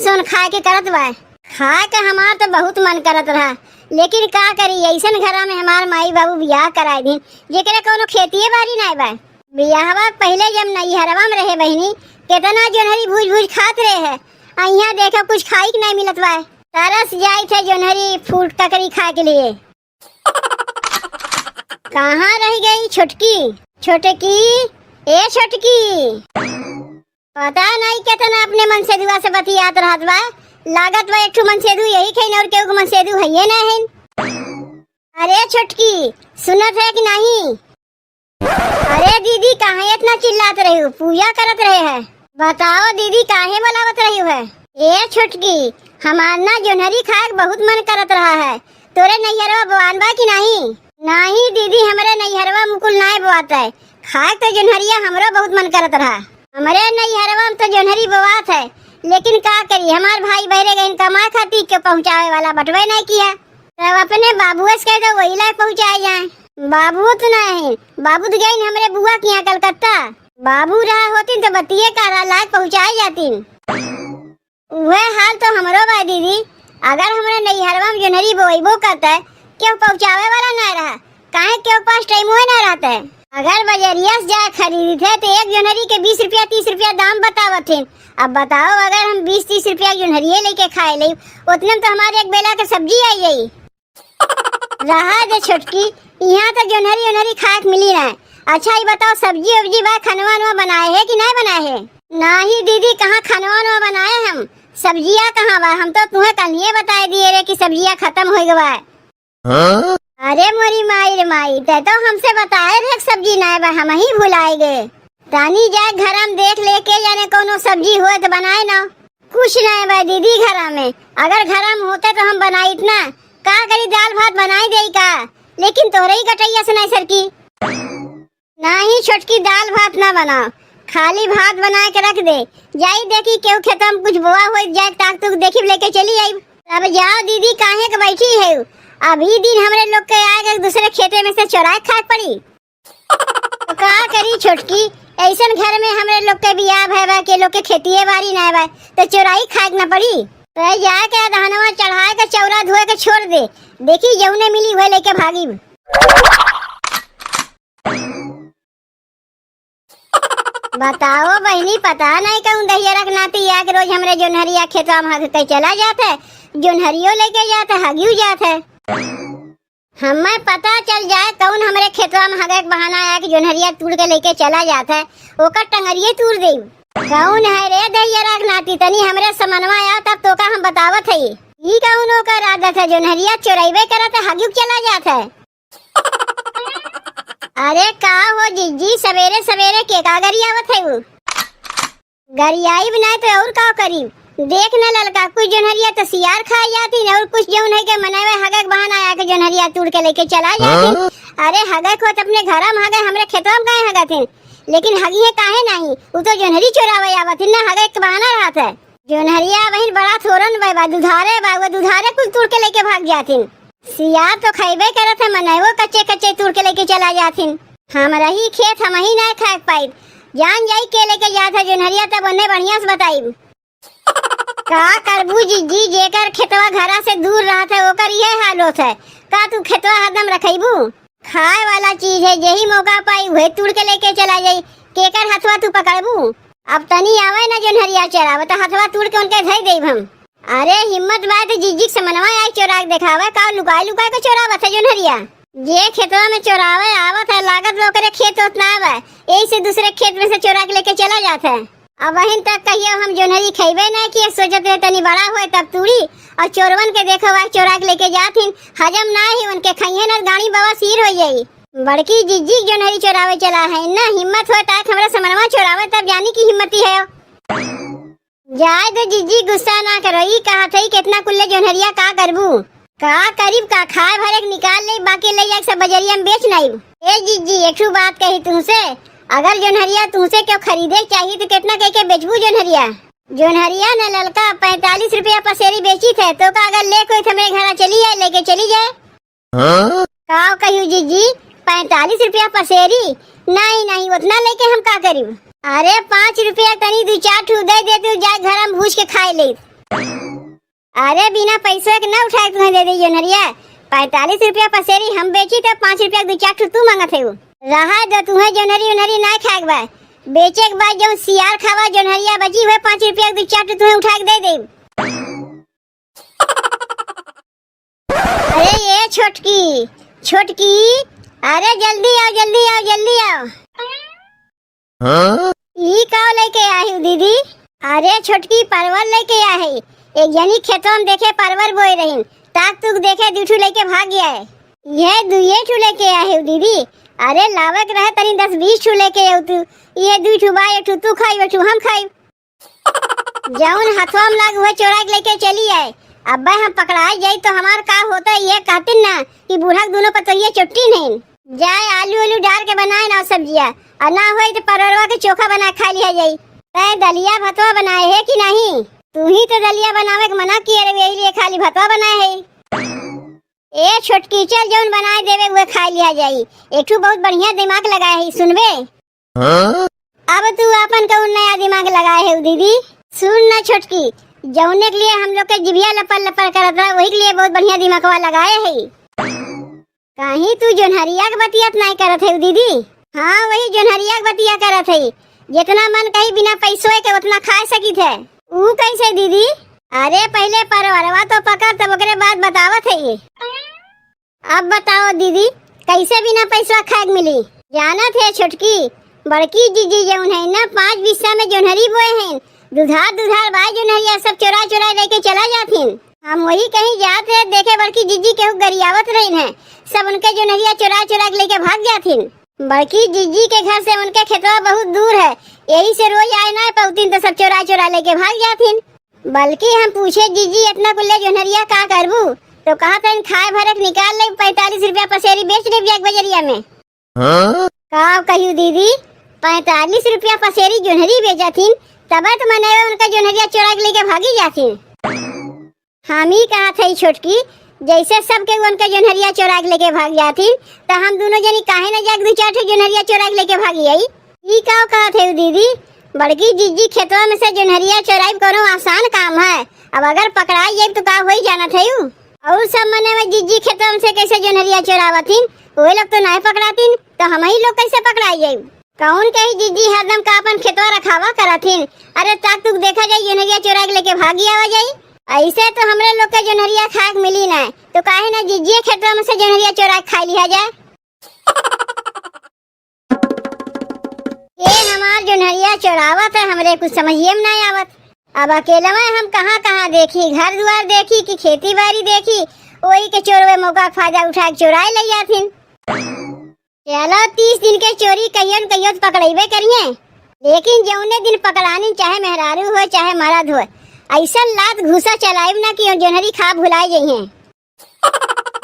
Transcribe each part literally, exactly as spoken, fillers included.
जौन खाए के करत बा। खाए के हमार तो बहुत मन करत रहा, लेकिन का करी, अइसन घरा में हमार माई बाबू बियाह कराए दिन, जेकरे कौनो खेतिए बारी नाय बा। बियाहवा के पहिले जब नैहरवा में रहे बहिनी, केतना जोन्हरी भूज भूज खात रहे है, आ इहाँ देखो कुछ खाई के नाय मिलत बा। तरस जाइत है जोन्हरी फूट ककरी खाए के लिए। कहाँ रह गई छोटकी? छोटकी, ए छोटकी, पता नहीं केतना अपने मनसेधुआ से बतियात रहत बा। लागत बा एक ठो मनसेधु यही खइन और केहू के मनसेधु हइये ना हइन। अरे छोटकी, सुनत है कि नहीं? अरे दीदी, काहे इतना चिल्लात रही हो? पूजा करत रहे है। बताओ दीदी, काहे बुलावत रही हो? ए छोटकी, हमार ना जोन्हरी खाए के बहुत मन करत रहा है। तोरे नैहरवा बोआन बा कि नहीं? नहीं दीदी, हमरे नैहरवा मुकुल नाय बोआत है। खाए तो जोन्हरिया हमरो बहुत मन करत रहा। हमरे नैहरवा में तो जोन्हरी बोआत है, लेकिन का करी, हमार भाई बहरे गइन कमाए खातिर, के पहुँचावे वाला बटवे नहीं किया। तब अपने बाबुआ से कह दो, वही लायक पहुँचाए जाए। बाबू तो नहीं, बाबू तो गइन हमरे बुआ के यहाँ कलकत्ता। बाबू रहा होतिन तो बतिये का रहा, लायक पहुँचाए जातिन। उहे हाल तो हमरो बा दीदी। अगर हमरे नैहरवा में जोन्हरी बोइबो करते, केहू पहुँचावे वाला ना रहा, काहे केहू पास टाइम हुए ना रहते। अगर बजरिया से जाए खरीदते तो एक जोन्हरी के बीस रुपया, तीस रुपया दाम बतावत हिन। अब बताओ, अगर हम बीस तीस रुपया जोन्हरिये लेके खाए ले, उतने में तो हमारे एक बेला के सब्जी आई जाई। रहा दे छोटकी, यहाँ तो जोन्हरी ओन्हरी खाए के मिली ना। अच्छा, ये बताओ, सब्जी उब्जी बा, खनवा वनवा बनाए है कि नहीं बनाए है? नहीं दीदी, कहाँ खनवा वनवा बनाए हम? सब्जिया कहाँ बा? हम तो तुम्हें कल ही बताए दिए रहे कि सब्जिया खत्म हो गवा है। हाँ? अरे मोरी माई रे माई, तै तो हमसे बताए रहे सब्जी नाय बा, हम ही भुलाए गए। तानी जाए घर में देख लेके, जाने कौनो सब्जी होए तो बनाए ना। कुछ नाय बा दीदी घरा में, अगर घरा में होते तो हम बनाइत ना। का करी, दाल भात बनाई देई का? लेकिन तोहरे ही गटैया से नाय सरकी। नाही छोटकी, दाल भात ना बनाओ, खाली भात बना के रख दे। जाई देखी केहू खेतवा में कुछ बोआ होई जाए, ताक तुक देखी लेके चली आई। अब जाओ दीदी, काहे के बैठी है? अभी दिन हमरे लोग के आए के दूसरे खेते में से चोराए खाए के पड़ी। तो का करी छोटकी, ऐसन घर में हमरे लोग के बियाह भय बा, के लोग के खेतिए बारी ना बा, तो चोराई खाए के ना पड़ी। तो जाके धानवा चढ़ाए के चौरा धोए के छोड़ दे, देखी जौने मिली हुए लेके भागी। बताओ बहिनी, पता नहीं कौन दहिया रख नाती आके रोज हमरे जोन्हरिया खेतवा में हग के चला जात है, जोन्हरियो लेके जात है, हगियो जात है। हमें पता चल जाए कौन हमरे खेतवा में हगे के बहाना आया कि जोन्हरिया तूड़ के लेके चला जात है, ओकर टंगरिये तूड़ देब। कौन है रे दहिया रख नाती, तनी हमरे समनवा आया तब तोका हम बतावत है। ई कौन ओकर आदत है, जोन्हरिया चोरैबे करत है, हगियो चला जात है। अरे का हो जिज्जी, सवेरे सवेरे के का गरियावत है वो? गरियाइब ना तो और का करीब? देख न ललका, कुछ जोन्हरिया तो सियार खाए जाती न, और कुछ जौन है के मनवे हगक बहाना आया के जोन्हरिया तूड़ के लेके चला जाती। हाँ? अरे हगक होत अपने घरा में हगे, हमरे खेतवा में काहे हगत है? लेकिन हगी है काहे नहीं? वो तो जोन्हरी चोरावे आवत है ना, हगक के बहाना रहत है। जोन्हरिया वहीं बड़ा थोरन बा, बा दुधारे बा, वो दुधारे कुल तूड़ के लेके भाग जाती। सियार तो खइबे करत है, मनई वो कच्चे कच्चे तूड़ के लेके चला जाथिन। हमरा ही खेत हम ही ना खाए पाइब। जान जाई के लेके जात है जोन्हरिया, तब उन्हें बढ़िया से बताइब। का करबू जिज्जी, जेकर खेतवा घरा से दूर रहत है, ओकर इहे हाल होत है। का तू खेतवा हरदम रखइबू? खाए वाला चीज है, जेही मौका पाई, उहे तूड़ के लेके चला जाई। केकर हथवा तू पकड़बू? अब तनी आवे ना जोन्हरिया चरावे, तो हथवा तूड़ के उनके धई देब हम। अरे हिम्मत बा तो जिज्जी के समनवा आई चोरा के देखावे, का लुकाए लुकाए के चोरावत है जोन्हरिया? जे खेतवा में चोरावे आवत है, लागत बा ओकरे खेत होत ना बा, यही से दूसरे खेत में से चोरा के लेके चला जात है। अब वहीं तक कहियो हम जोन्हरी खइबे ना किए, सोचत रहे तनी बड़ा होए तब तूड़ी, और चोरवन के देखो आज चोरा के लेके जात हिन, हजम ना ही उनके, खइहे ना गाड़ी बवासीर हो जाई। बड़की जिज्जी के जोन्हरी चोरावे चला है ना, हिम्मत होए ताक हमरा समनवा चोरावे तब जानी की हिम्मती है। जाए दे जिज्जी, गुस्सा ना करो। ई कहत हई केतना कुल्ले जोन्हरिया का करबू? का करीब का, खाए भरे के निकाल ले, बाकी ले जाके सब बजरिया में बेच नाइब। ए जिज्जी, एक ठो बात कही तुमसे, अगर जोन्हरिया तुमसे केहू खरीदे के चाही तो केतना कह के बेचबू जोन्हरिया? जोन्हरिया न ललका पैंतालीस रुपया पसेरी बेचित है, तो का अगर ले कोई तो हमरे घरा चली जाए, लेके चली जाए। हाँ? का कहियो जिज्जी, पैंतालीस रुपया पसेरी? नहीं, नहीं, उतना लेके हम का करीब? अरे, पाँच रुपया तनी दू चार ठू दे दे, तू जाए घर में भूज के खाए ले। अरे बिना पैसवा के ना उठाए के तुहें दे दे जोन्हरिया। पैंतालीस रुपया पसेरी हम बेची त पाँच रुपया के दू चार ठो तू मांगत है। रहा दो तुहें जोन्हरी उन्हरी ना खाए के बा। बेचे के बाद जौन सियार खावा जोन्हरिया बची हुए पाँच रुपया के दू चार ठो तुहें उठा के दे दे। अरे ये छोटकी, छोटकी, अरे जल्दी आओ, जल्दी आओ, जल्दी आओ। हाँ? ई का लेके आई हो दीदी? अरे छोटकी परवल लेके आई। एक जनी खेतवा में देखे परवल बोए रहिन, ताक तुक देखे दू ठू लेके भाग गया है। ये दुए ठू लेके आई हो दीदी। अरे लावे के रहे तनी दस बीस ठू लेके आओ तू। ये दू ठू बा, एक ठू तू खाई, एक ठू हम खाई। जौन हथवा में लाग उहे चोरा के लेके चली आए। अब्बे हम पकड़ाई जाई तो हमार का होता, ये कहतिन ना कि बूढ़ा के दोनों पतोहिया चोट्टी नहीं। जाए आलू आलू डाल के बनाए ना सब्जिया, और ना होई तो परवरवा के चोखा बना खा लिया जाई। तै दलिया भतवा बनाए है कि नहीं? तू ही तो दलिया बनावे के मना किए रहे, यही लिए खाली भतवा बनाए है। ए छोटकी, चल जौन बनाए देवे उहे खा लिया जाई। एक ठू बहुत बढ़िया दिमाग लगाए है, सुनबे? हाँ? अब तू आपन कौन नया दिमाग लगाए है दीदी? सुन ना छोटकी, जौने के लिए हम लोग के जिभिया लपर लपर करत रहा, वही के लिए बहुत बढ़िया दिमागवा लगाए है। कहीं तू जोन्हरिया के बतिया त नाई करत है दीदी? हाँ, वही जोन्हरिया के बतिया करत है। जितना मन कही बिना पैसों के उतना खा सकित है। ऊ कैसे दीदी? अरे पहले परवरवा तो पकड़, तब ओकरे बाद बतावत है। अब बताओ दीदी, कैसे बिना पैसा खाए के मिली? जानत है छोटकी, बड़की जीजी जौन है ना, पाँच बिस्सा में जोन्हरी बोए हैं, दुधार दुधार बाय जोन्हरिया सब चोरा चोरा लेके चला जाथिन। हम वही कहीं जात रहे, देखे बड़की जीजी केहू गरियावत रहिन है, सब उनके जोन्हरिया चोरा चोरा के लेके भाग जाथिन। बड़की जीजी के घर से उनके खेतवा बहुत दूर है, यही से रोज आए ना पौतिन तो सब चोरा चोरा लेके भाग जाथिन। बल्कि हम पूछे, "जीजी, इतना कुल्ले जोन्हरिया का करबू?" तो कहत हन, "खाए भरे के निकाल ले, पैंतालीस रुपया पसेरी बेच ले जाके बजरिया में।" हाँ? का कहियो दीदी, पैंतालीस रुपया पसेरी जोन्हरी बेचथिन, तब तो मनई उनका जोन्हरिया चोरा के लेके भागी जाथिन। हम ही कहत है छोटकी, जैसे सबके उनका जोन्हरिया चोरा के लेके भाग जाथिन, तो हम दोनों जनी काहे न जाके दू चार ठो जोन्हरिया चोरा के लेके भागी आई? ई का कहत है दीदी? बड़की जीजी खेतवा में से जोन्हरिया चोराई कोनो आसान काम है? अब अगर पकड़ाई जाई तो का होई जानत है? और सब मने में जीजी खेतवा में से कैसे जोन्हरिया चोरावथिन? वो लोग तो नहीं पकड़ातिन, तो हम ही लोग कैसे पकड़ाई जाई? कौन कही जीजी हरदम का अपन खेतवा रखावा करथिन? अरे ताक तुक देखा जाई, जोन्हरिया चोरा के लेके भागी आवा जाई। ऐसे तो हमरे लोग के जोन्हरिया खाए के मिली ना, तो काहे ना जीजिए खेतवा में से जोन्हरिया चोरा के खा लिया जाए। ये हमार जोन्हरिया चोरावत है, हमरे कुछ समझिए में ना आवत। अब अकेलवे हम कहाँ कहाँ देखी, घर दुआर देखी कि खेती बाड़ी देखी, वही के चोरवे मौका के फायदा उठा के चोराए ले जाथिन। चलो, तीस दिन के चोरी कहियो न कहियो तो पकड़ैबे करिए, लेकिन जौने दिन पकड़ानी, चाहे मेहरारू हो चाहे मरद हो, ऐसा लात घूसा चलाइब ना कि जोन्हरी खा भुलाए जइहें।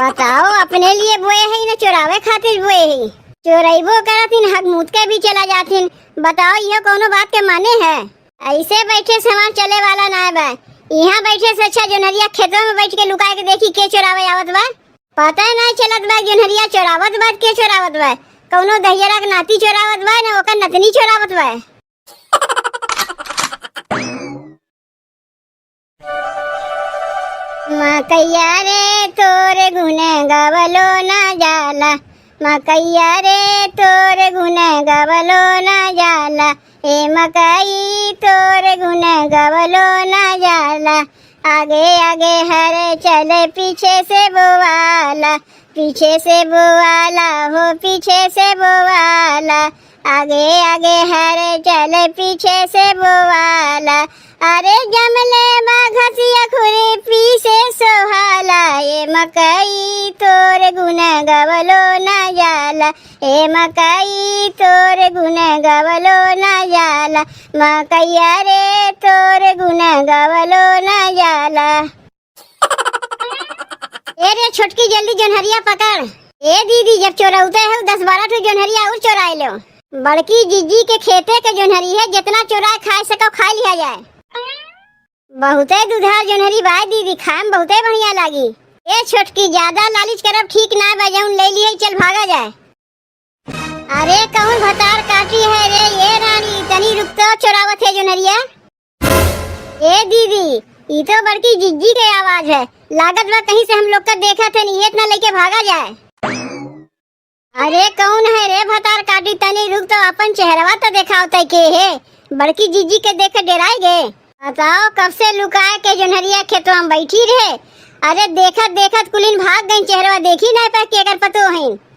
बताओ, अपने लिए बोए है न चोरावे खातिर बोए है? चोरैबो करथिन, हक मूत के भी चला जाथिन। बताओ, यह कोनो बात के माने है? ऐसे बैठे से हमार चले वाला ना बा। यहाँ बैठे से अच्छा जोन्हरिया खेतवा में बैठ के लुकाए के देखी के चोरावे आवत बा। पता नहीं चलत बा जोन्हरिया चोरावत बा के चोरावत बा। कौनो दहियरा के नाती चोरावत बा न ओकर नतनी चोरावत बा। मकैया रे तोर गुन गवलो ना जाला, मकैया रे तोर गुन गवलो ना जाला, ए मकई तोर गुन गवलो ना जाला। आगे आगे हर चल पीछे से बोवाला, पीछे से बोवाला हो पीछे से बोवाला। आगे आगे हर चल पीछे से बोवाला। अरे जमले बा घसिया खुरपी से सोहाला, ए मकई तोर गुन गवलो ना जाला, ए मकई तोर गुन गवलो ना जाला, मकैया रे तोर गुन गवलो ना जाला। ए रे छोटकी, जल्दी जोन्हरिया पकड़। ए दीदी, जब चोरौते हो, दस बारह ठो जोन्हरिया और चोराए लो। बड़की जीजी के खेते के जोन्हरी है, जितना चोराए खाए सको, खा लिया जाए। बहुते दुधार जोन्हरी बाय दीदी, खाए में बहुते बढ़िया लागी। ए छोटकी, ज्यादा लालच करब ठीक ना बा, जौन ले लिए चल भागा जाए। अरे कौन भतार काटी है रे ये रानी, तनी रुक तो, चोरावत है जोन्हरिया। ए दीदी, ई तो बड़की जिज्जी के आवाज है। लागत बा कहीं से हम लोग का देखत है, नहीं इतना लेके भागा जाए। अरे कौन है रे भतार काटी, तनी रुक तो, अपन चेहरवा तो देखाव तय के है। बड़की जिज्जी के देख के डेराई गे। बताओ, कब से लुकाए के जोन्हरिया खेतवा में बैठी रहे। अरे देखत देखत कुलिन भाग गई, चेहरवा देखी नहीं पा के एकर पतो है।